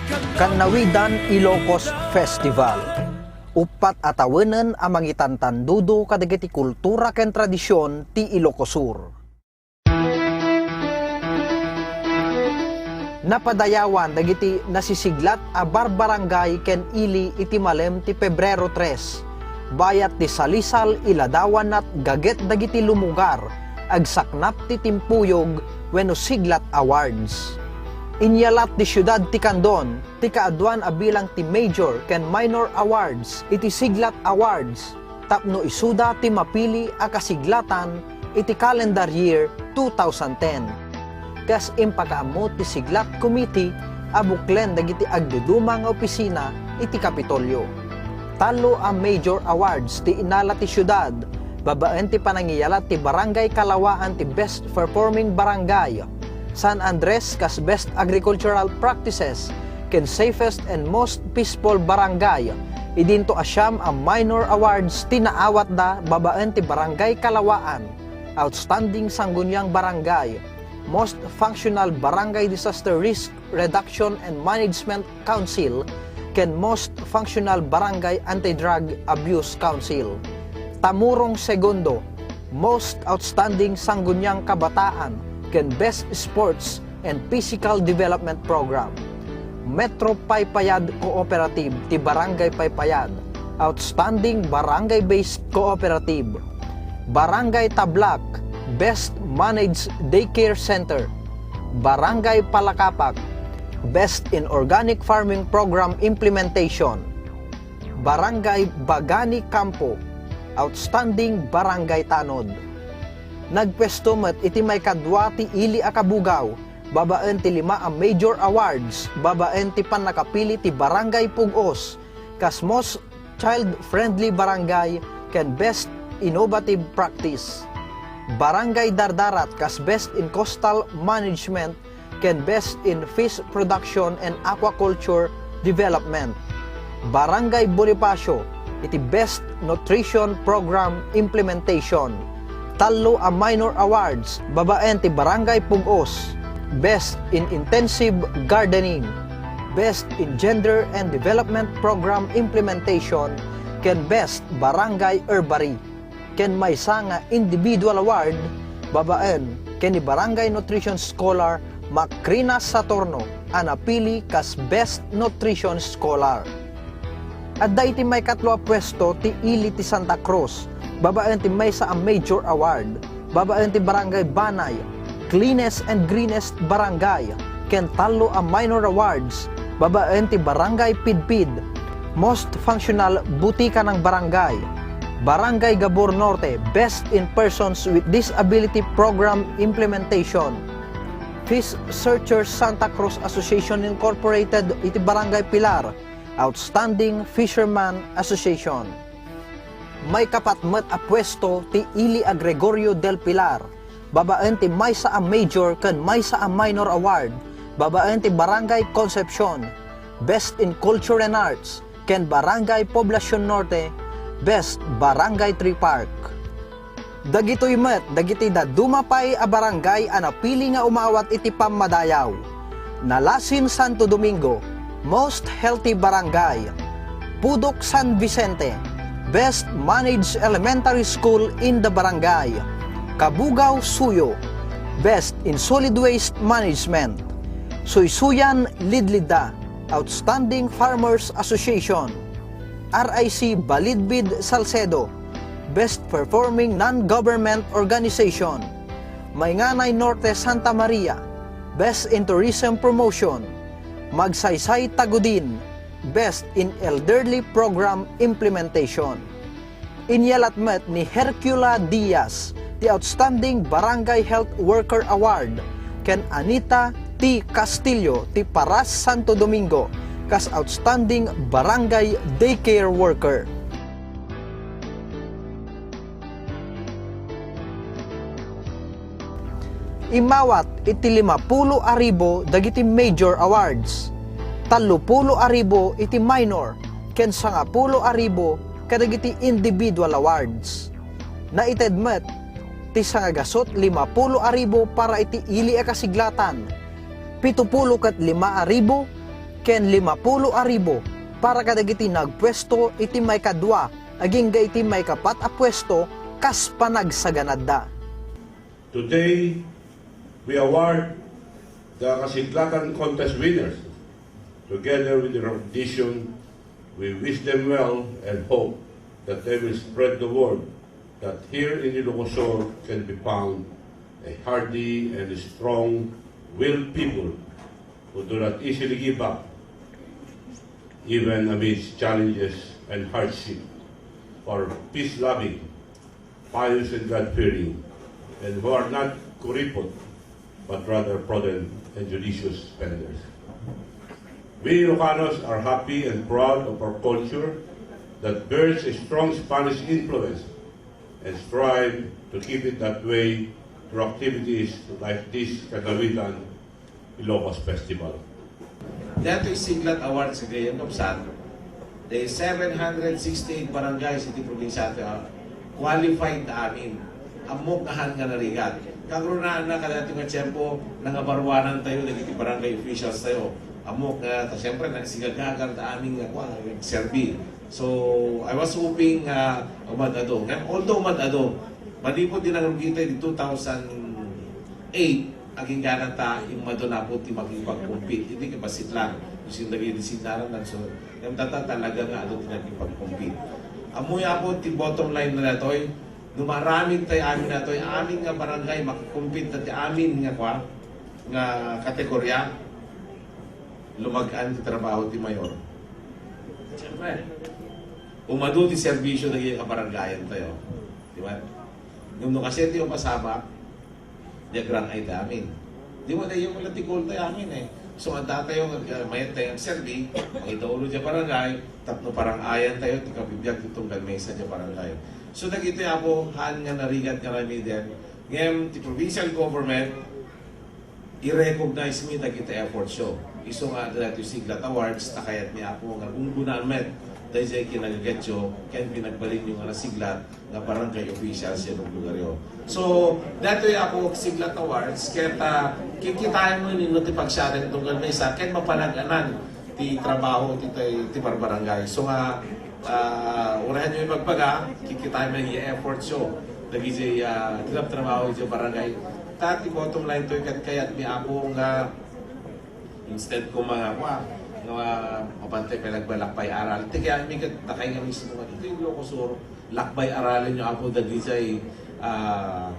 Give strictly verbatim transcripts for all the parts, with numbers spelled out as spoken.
Kannawidan Ilocos Festival. Uppat a tawenen a mangitantandudo kadagiti kultura ken tradision ti Ilocos Sur. Napadayawan dagiti nasisiglat a barbarangay ken ili iti malem ti Pebrero tres, bayat ti salisal iladawan nat gaget dagiti lumugar agsaknap ti timpuyog wenno Siglat Awards. Inyalat ti siudad ti Candon ti kaaduan a bilang ti Major ken Minor Awards iti Siglat Awards tapno isuda ti mapili a kasiglatan iti calendar year two thousand ten. Kas impakaammo ti Siglat Committee a buklen dagiti agduduma nga opisina iti Kapitolyo. Tallo a major awards ti inala ti siudad, babaen ti panangiyalat ti Barangay Kalawaan ti Best Performing Barangay, San Andres kas Best Agricultural Practices, ken Safest and Most Peaceful Barangay. Idinto a siam a minor awards ti naawatda babaen ti Barangay Kalawaan, Outstanding Sangguniang Barangay, Most Functional Barangay Disaster Risk Reduction and Management Council, ken Most Functional Barangay Anti-Drug Abuse Council. Tamurong Segundo, Most Outstanding Sangguniang Kabataan, ken Best Sports and Physical Development Program. Metro Paypayad Cooperative ti Barangay Paypayad, Outstanding Barangay-Based Cooperative. Barangay Tablak, Best Managed Daycare Center. Barangay Palakapak, Best in Organic Farming Program Implementation. Barangay Bagani Campo, Outstanding Barangay Tanod. Nagpuesto met iti maikadua ti ili a kabugaw babaen ti lima a major awards babaen ti pannakapili ti Barangay Pug-os kas Most Child-Friendly Barangay ken Best Innovative Practice. Barangay Dardarat kas Best in Coastal Management ken Best in Fish Production and Aquaculture Development. Barangay Bonifacio iti Best Nutrition Program Implementation. Tallo a minor awards babaen ti Barangay Pug-os, Best in Intensive Gardening, Best in Gender and Development Program Implementation, ken Best Barangay Herbary. Ken maysa nga individual award babaen ken ni Barangay Nutrition Scholar Macrina Saturno a napili kas Best Nutrition Scholar. Adda iti maikatlo a puesto ti ili ti Santa Cruz babaen ti maysa a major award babaen ti Barangay Banay, Cleanest and Greenest Barangay, ken tallo a minor awards babaen ti Barangay Pidpid, Most Functional Butika ng Barangay, Barangay Gabor Norte, Best in Persons with Disability Program Implementation, Fish Searchers Santa Cruz Association Incorporated iti Barangay Pilar, Outstanding Fisherman Association. Maikapat met a puesto ti ili a Gregorio del Pilar, babaen ti maysa a major ken maysa a minor award, babaen ti Barangay Concepcion, Best in Culture and Arts, ken Barangay Poblacion Norte, Best Barangay Tree Park. Dagitoy met dagiti dadduma pay a barangay a napili nga umawat iti pammadayaw. Nalasin Santo Domingo, Most Healthy Barangay. Pudok San Vicente, Best Managed Elementary School in the Barangay. Cabugao Suyo, Best in Solid Waste Management. Suysuyan Lidlida, Outstanding Farmers Association. R I C Balidbid Salcedo, Best Performing Non-Government Organization. Maynganay Norte Santa Maria, Best in Tourism Promotion. Magsaysay Tagudin, Best in Elderly Program Implementation. Inyalat met ni Hercula Diaz ti Outstanding Barangay Health Worker Award ken Anita T. Castillo ti Paras Santo Domingo kas Outstanding Barangay Daycare Worker. Immawat iti limapulo a ribu dagiti major awards, tallopulo a ribu iti minor, ken sangapulo a ribu kadagiti individual awards. Naited met ti sangagasut limapulo a ribu para iti ili a kasiglatan, pitupulo ket lima a ribu ken limapulo a ribu para kadagiti nagpuesto iti maikadua agingga iti maikapat a puesto kas panagsaganadda. Today, we award the Kasiglatan Contest winners. Together with the recognition, we wish them well and hope that they will spread the word that here in Ilocos Sur can be found a hardy and strong-willed people who do not easily give up, even amidst challenges and hardship, for peace-loving, pious and God-fearing, and who are not kuripot, but rather prudent and judicious spenders. We Ilocanos are happy and proud of our culture that bears a strong Spanish influence and strive to keep it that way through activities like this Kagawitan Ilocos Festival. Daytoy Siglat Awards, gayam, kabsat, the seven hundred sixty-eight barangays iti probinsiato, ah, qualified amin. Ammok nga haan nga narigat. Kagrunaanna kadaytoy nga tiempo, nangabaruanantayo dagiti barangay officials tayo. Ammok nga, ta, siyempre, nagsigagagarta amin nga, kua, nga serbi. So, I was hoping nga umad-adu. Nga, although umad-adu, manipud di nangrugita di two thousand eight, agingganan ta immadu napod ti makipag-compete. Iti kabasit lang. Kasi yung dagiti signaran lang. So, yung tata talaga nga adu ti nakipag-compete. Ammoy, Apo, ti bottom line na daytoy, no maaramid tayo amin daytoy, amin nga barangay, makikompete ta ti amin nga, kua, nga kategorya, lumag-an ti trabaho ti mayor. Siyempre. Umadu ti serbisyo dagiti kabarangayan tayo. Di ba? Ngem no kastoy ti mapasabak, di agrang-ay ti amin. Di mo, di mo lang ti goal tayo amin eh. So, adda tayo, uh, mayat tayo agserbi, mangidaulo diay barangay, tapno parang-ayan tayo, ti kabibiag ti tunggal maysa diay barangay. So, dagitoy, Apo, haan nga narigat nga aramiden. Ngem, ti provincial government, i-recognize mi dagiti efforts yo. Isu nga adda daytoy Siglat Awards, ta kayat mi, Apo, nga gunggunaan met daydiay kinagagetyo ken pinagbalinyo nga nasiglat nga barangay officials iti lugaryo. So, daytoy, Apo, Siglat Awards, ket, ah, kikitaenmo no ti pagsiaten tunggal maysa ken mapalag-anan ti trabaho ti, ti, ti barbarangay. So nga, ah, urayan yo ibagbaga, kikitaenmo nga efforts yo dagiti, ah, tinaptrabaho iti barangay. Ta ti bottom line toy ket kayat mi, Apo, nga instead ko mga, kua, nga mapantay pay nagbalakbay aral. Ti kayat mi ket dakay nga mismo nga ditoy Ilocos Sur, lakbay aralen yo, Apo, dagiti, ah,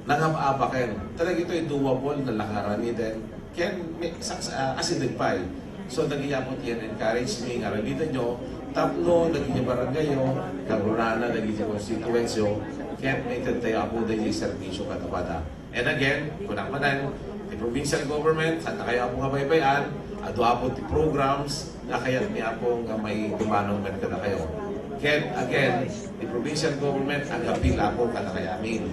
nangab-abaken. Talaga itoy doable nga langaran iden. Ken may, sa, sa, ah, asideg pay. So, dagiti, Apo, ti encourage mi nga aramiden yo, tapno dagiti barangay yo, kagrunaanna dagiti constituents yo, ket maited tayo, Apo, dagiti serbisyo kada bada. And again, kunak manen, ti provincial government, saan ta kayo, Apo, nga baybay-an, adu, Apo, ti programs, nga kayat mi, Apo, nga maidumanon met kadakayo. Ket again, ti provincial government, agapil, Apo, kadakayo amin.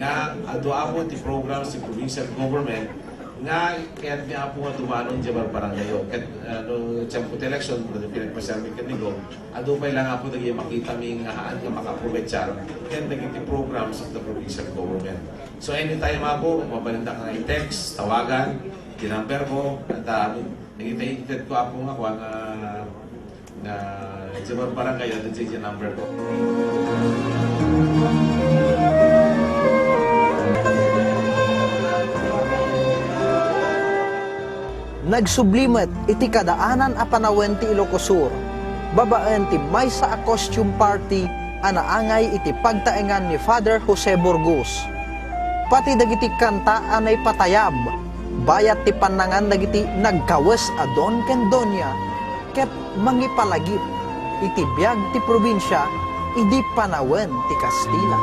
Nga adu, Apo, ti programs ti provincial government, nga kayat mi, Apo, nga dumanon diay barbarangay yo. Ket, ah, no tiempo ti election, no pinagpasiar mi ken ni Gov, adu pay lang, Apo, dagiti makita mi nga haan nga makaaprovechar ken dagiti programs of the provincial government. So, anytime, Apo, mabalindak nga i-text, tawagan, ti number ko, at, ah, Dagiti ited ko, Apo, nga kua nga, nga idiay barbarangay, adda diay number ko. Nagsubli met iti kadaanan a panawen ti Ilocos Sur, babaen ti maysa a costume party a naangay iti pagtaengan ni Father Jose Burgos. Pati dagiti kanta a naipatayab, bayat ti pannangan dagiti nagkawes a don ken donia, ket mangipalagip iti biag ti probinsia idi panawen ti Kastila.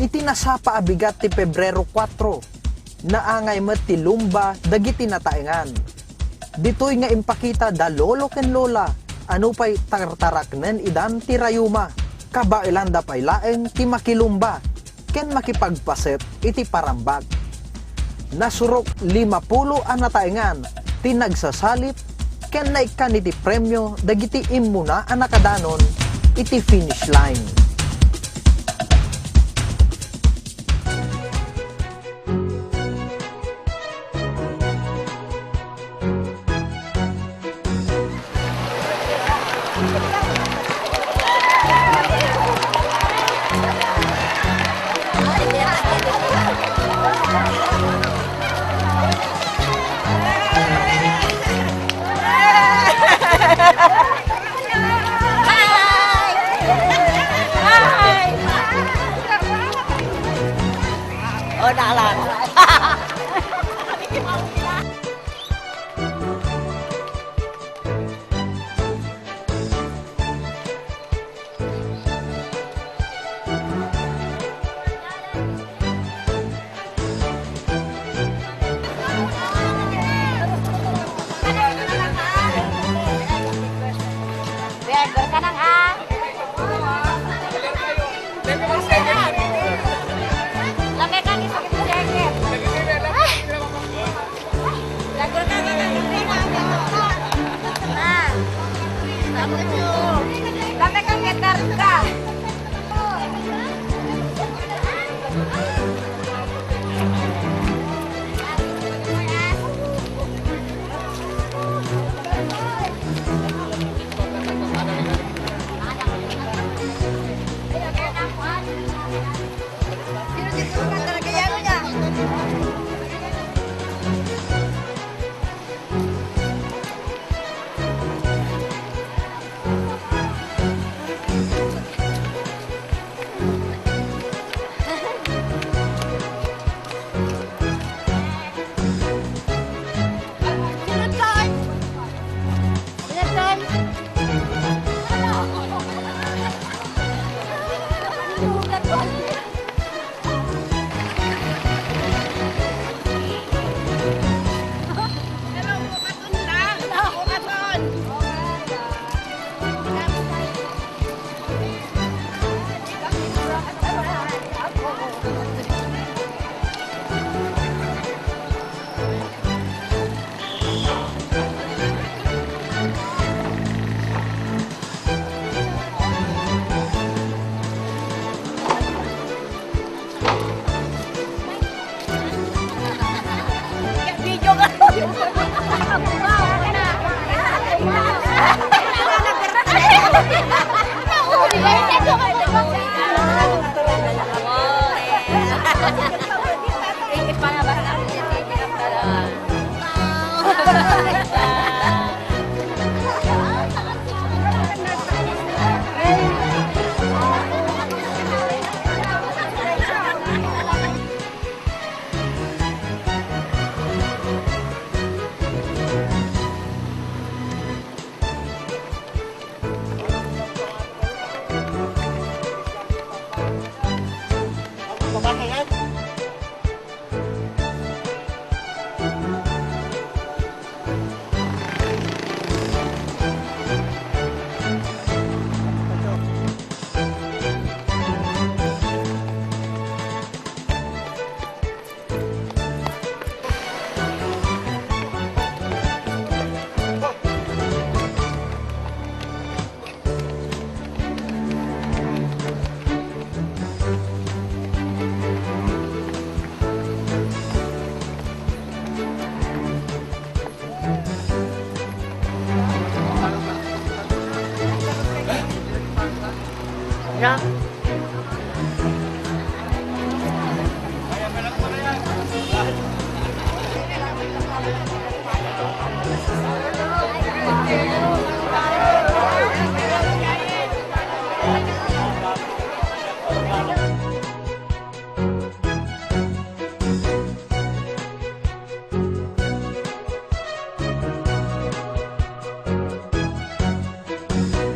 Iti nasapa a bigat ti Pebrero kuatro, naangay met ti lumba dagiti nataengan. Ditoy nga impakita da lolo ken lola a nupay tartaraknen idan ti rayuma, kabaelanda pay laeng ti makilumba ken makipagpaset iti parambag. Nasurok limapulo a nataengan ti nagsasalip ken naikkan iti premio dagiti immuna a nakadanon iti finish line. O, naalan.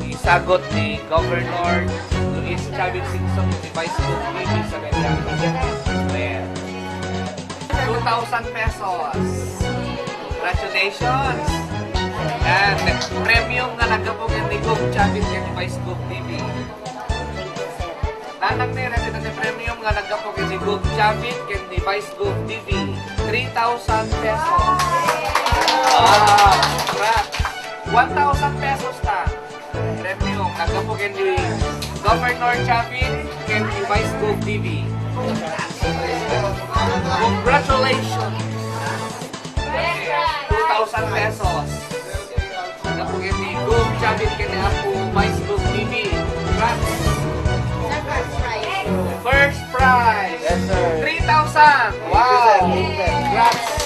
Isagot ni Governor Luis G. Chavit Singson iti Vice Gov T V sa Mediano. Amen. Two thousand pesos. Congratulations! And premium nga naggapu ken ni Gov Chavit ken ni Vice Gov T V. Nanang ni, ready na ti premium nga naggapu ken ni Gov Chavit ken ni Vice Gov T V. Three thousand pesos. Wow! Congrats! One thousand pesos na. Premium, naggapu ken ni Governor Chavit ken ni Vice Gov T V. Congratulations! Two thousand pesos. Naggapu ken ni Gov Chavit ken ni Apo Vice Gov T V. Congrats! First prize! Yes, sir. Three thousand! Wow! Thank you, sir. Congrats!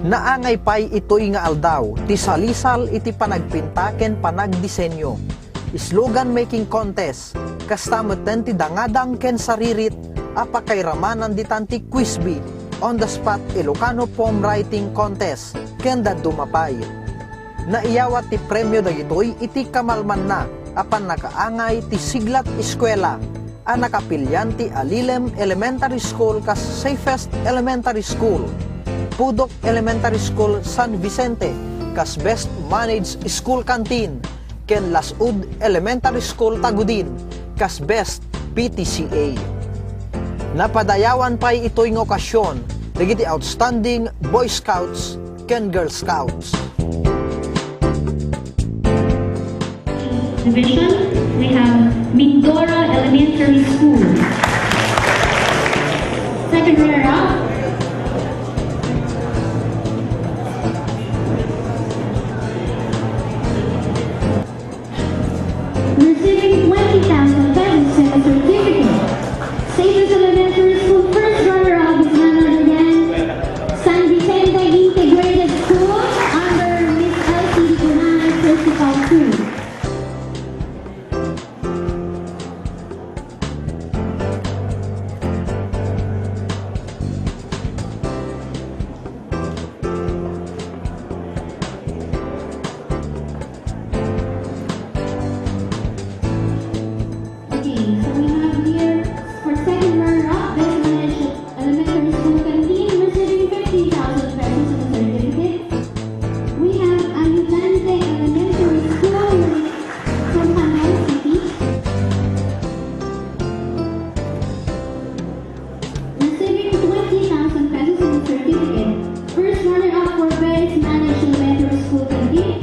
Naangay pay itoy nga aldaw ti salisal iti panagpinta ken panagdisenyo, slogan making contest, kasta metten ti dangadang ken saririt a pakairamanan ditan ti Quiz Bee on the Spot Ilocano Poem Writing Contest ken dadduma pay. Naiyawat ti premio dagitoy iti kamalmanna a pannakaangay ti siglat eskuela a nakapilian ti Alilem Elementary School kas Safest Elementary School, Pudok Elementary School San Vicente kas Best Managed School Canteen, ken Las-ud Elementary School Tagudin kas Best P T C A. Napadayawan pay itoy nga okasyon dagiti outstanding Boy Scouts ken Girl Scouts. Division, we have Mindoro Elementary School. Second runner-up, receiving twenty thousand pesos and a certificate. Safest Elementary School first runner-up is none other than San Vicente Integrated School under Miss Elsie Digunay, Principal two. Okay, so we have here for second runner-up, Best Managed Elementary School Canteen, receiving fifteen thousand pesos and a certificate. We have Ayudante Elementary School from Panay City, receiving twenty thousand pesos and a certificate. First runner-up for Best Managed Elementary School Canteen,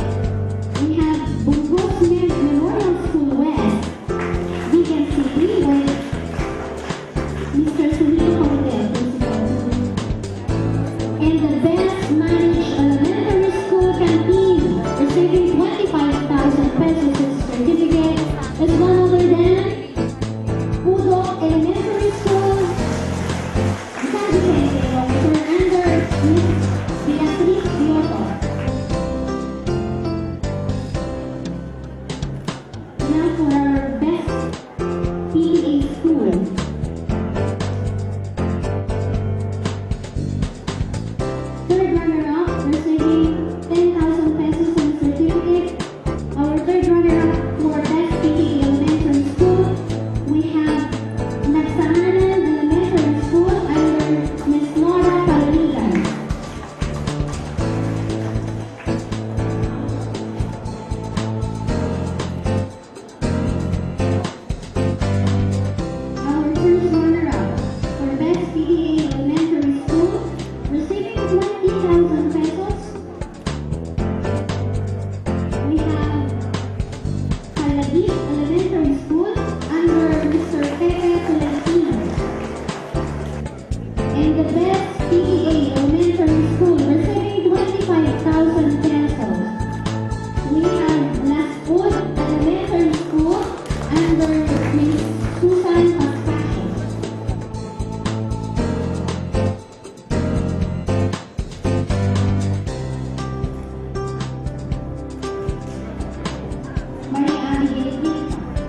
we have Bungos Mem-, Memorial School West, Vigan City, with Mister Solito Cordel, Principal. And the Best Managed Elementary School Canteen, receiving twenty-five thousand pesos as certificate, is none other than Pudok Elementary School, San Vicente, Longsor, under Miss Beatriz Dioto. Now for our best P T A school. Third runner-up, receiving ten thousand pesos and certificate. Our third runner-up for Best P T A Elementary School, we have Nagsanganan Elementary School under Miss Nora Palaligan. Our first runner-up for Best P T A Elementary School, receiving twenty thousand pesos, we have Calagit Elementary School under Mister Pepe Tolentino. And the Best P T A Elementary School, receiving twenty-five thousand pesos, we have Las-ud Elementary School under Miss Susan Pascasio. Maria Abigail Quinta.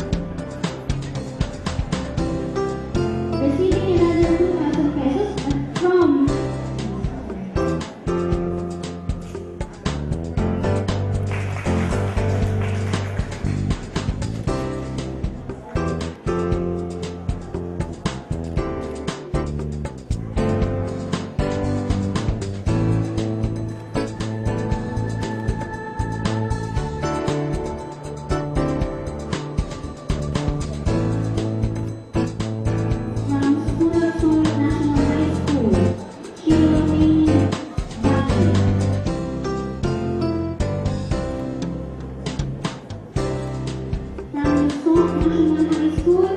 National High School,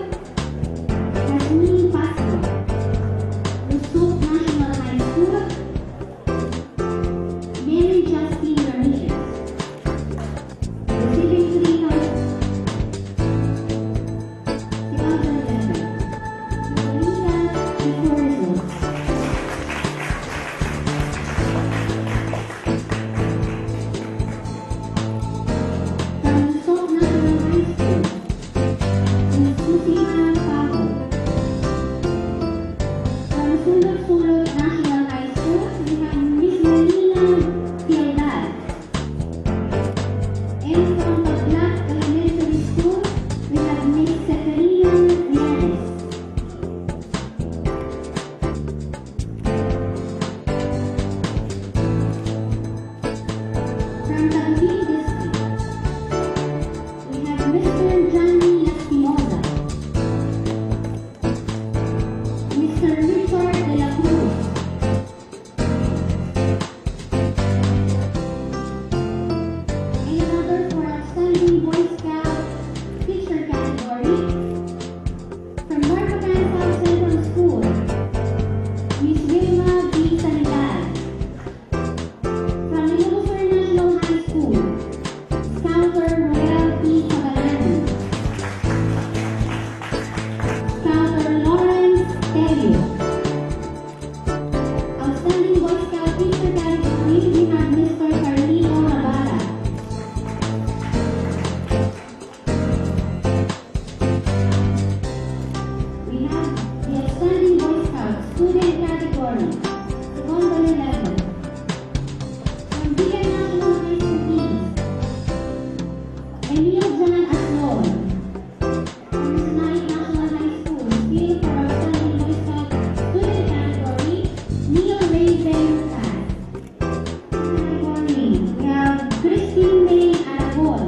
Jasmine Pasco. Lusok National High School, Mary Justine Ramirez. Receiving three thousand. Two thousand eleven. Maria Iforzo. From Lusok National High School, Miss Susima Paco. From Sundot Sundot National High School, we have Miss Melina Piedad. And from Paglat Elementary School, we have Miss Seferina Mianes. From Taguig District, we have Mister Johnny Lastimosa, Mister Richard de la Cruz, and another for outstanding Boy Scout teacher category. From Barbacan South Central School, Miss Wilma B. Sanibal. From Ilocos Sur National High School, Scouter Roel P. Pagalanan. Scouter Lawrence Tello. Outstanding Boy Scout teacher category, we have Mister Carlito Navarra. We have the Outstanding Boy Scout Student Category, Secondary Level. From Vigan National High School East, Emil John Aslon. From Sinait National High School, still for Outstanding Boy Scout Student Category, Neil Raven Lucas. Category, we have Christine May Aragon.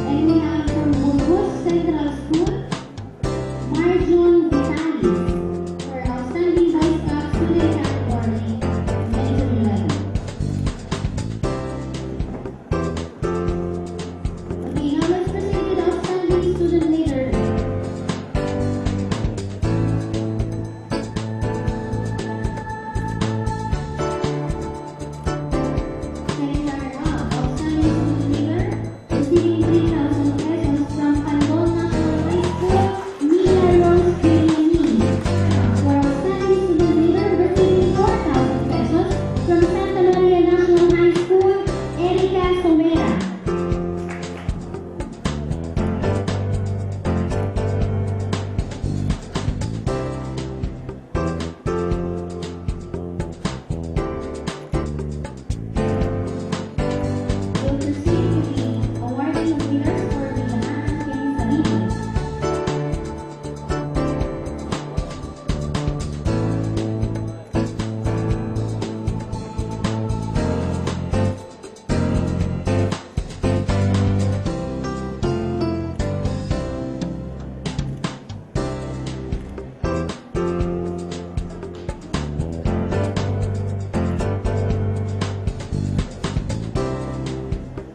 And we have from Burgos Central School, Marjon Vitalis, for Outstanding Boy Scout Student Category, twenty eleven. Okay, now let's proceed with Outstanding Student Leader. Second runner-up, outstanding student leader, receiving three thousand pesos from Candon National High School, Mia Rose Guiliani. For outstanding student leader, receiving four thousand pesos from Santa Maria National High School, Erica Somera. We'll proceed with the awarding of winners for the Lahanas Kini Sarili.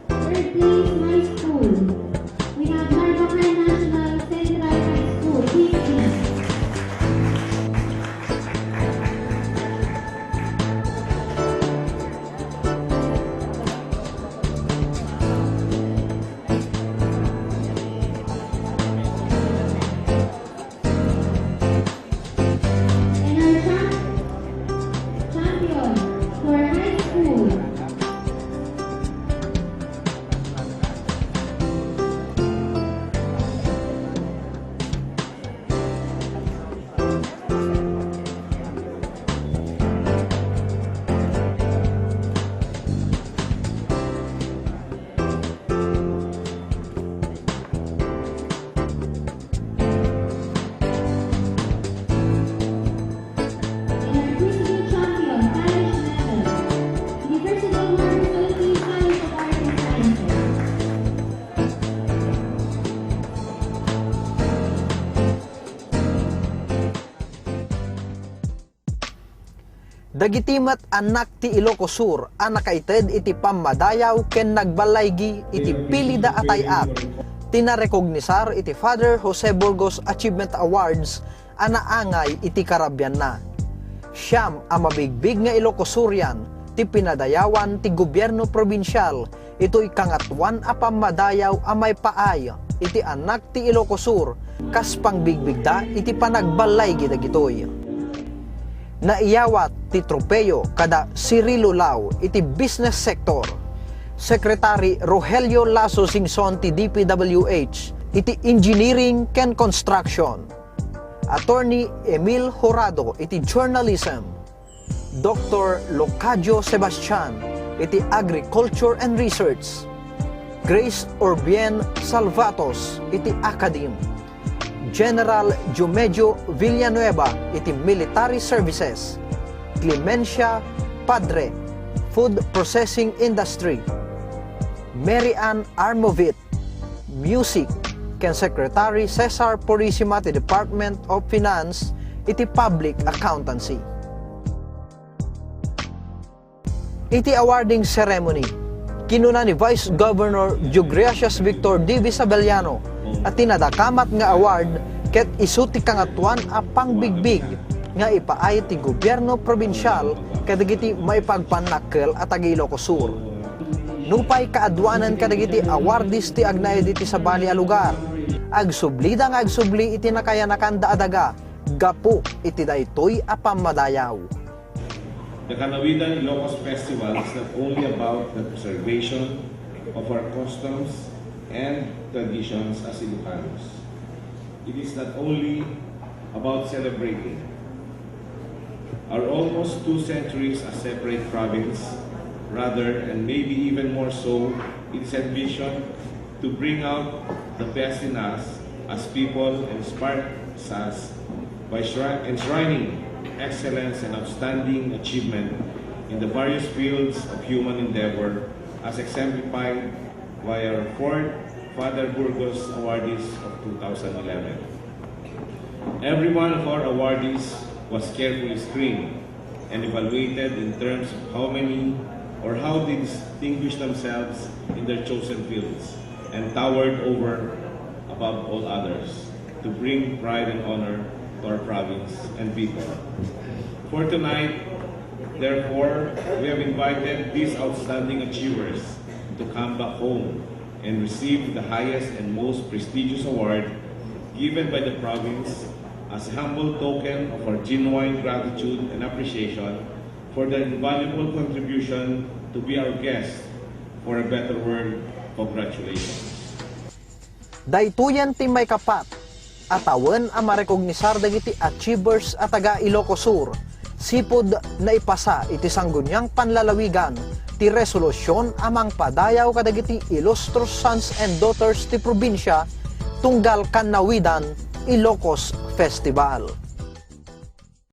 Third place, high school. We have Narvacan National Central High School, P C. And our champ-, champion for high school, Dagiti met annak ti Ilocos Sur a nakaited iti pammadayaw ken nagballaygi iti pilida a tay-at ti narekognisar iti Father Jose Burgos Achievement Awards a naangay iti karabianna. Siam a mabigbig nga Ilocosurian ti pinadayawan ti gobierno probinsial itoy kangatoan a pammadayaw a maipaay iti annak ti Ilocos Sur kas pangbigbigda iti panagballaygi dagitoy. Naiyawat ti tropeyo kada Cirilo Lao iti business sector, Secretary Rogelio Lasso Singson ti D P W H iti engineering ken construction, Attorney Emil Horado iti journalism, Doctor Locadio Sebastian iti agriculture and research, Grace Orbien Salvatos iti academe, General Diomedio Villanueva iti military services, Clemencia Padre, food processing industry, Mary Ann Armovit, music, ken Secretary Cesar Purisima ti Department of Finance iti Public Accountancy. Iti awarding ceremony, kinuna ni Vice Governor Deogracias Victor D. Visabeliano a ti nadakamat nga award ket isu ti kangatoan a pangbigbig nga ipaay ti gobierno probinsial kadagiti maipagpannakkel a taga-Ilocos Sur. Nupay kaaduanan kadagiti awardees ti agnaed iti sabali a lugar, agsublida nga agsubli iti nakayanakanda a daga gapu iti daytoy a pammadayaw. The Kanawidan Ilocos Festival is not only about the preservation of our customs and traditions as Ilocanos. It is not only about celebrating our almost two centuries as separate province, rather, and maybe even more so, it is envisioned to bring out the best in us as people and inspires us by shri- enshrining excellence and outstanding achievement in the various fields of human endeavor as exemplified by our fourth Father Burgos Awardees of two thousand eleven. Every one of our awardees was carefully screened and evaluated in terms of how many or how they distinguish themselves in their chosen fields and towered over above all others to bring pride and honor to our province and people. For tonight, therefore, we have invited these outstanding achievers to come back home and receive the highest and most prestigious award given by the province as a humble token of our genuine gratitude and appreciation for their invaluable contribution to be our guest for a better world. Congratulations. Daytoyen ti maikapat a tawen a marekognisar dagiti achievers a taga Ilocos Sur, sipud naipasa iti Sangguniang Panlalawigan ti resolusyon a mangpadayaw kadagiti illustrious sons and daughters ti probinsia tunggal Kanawidan Ilocos Festival.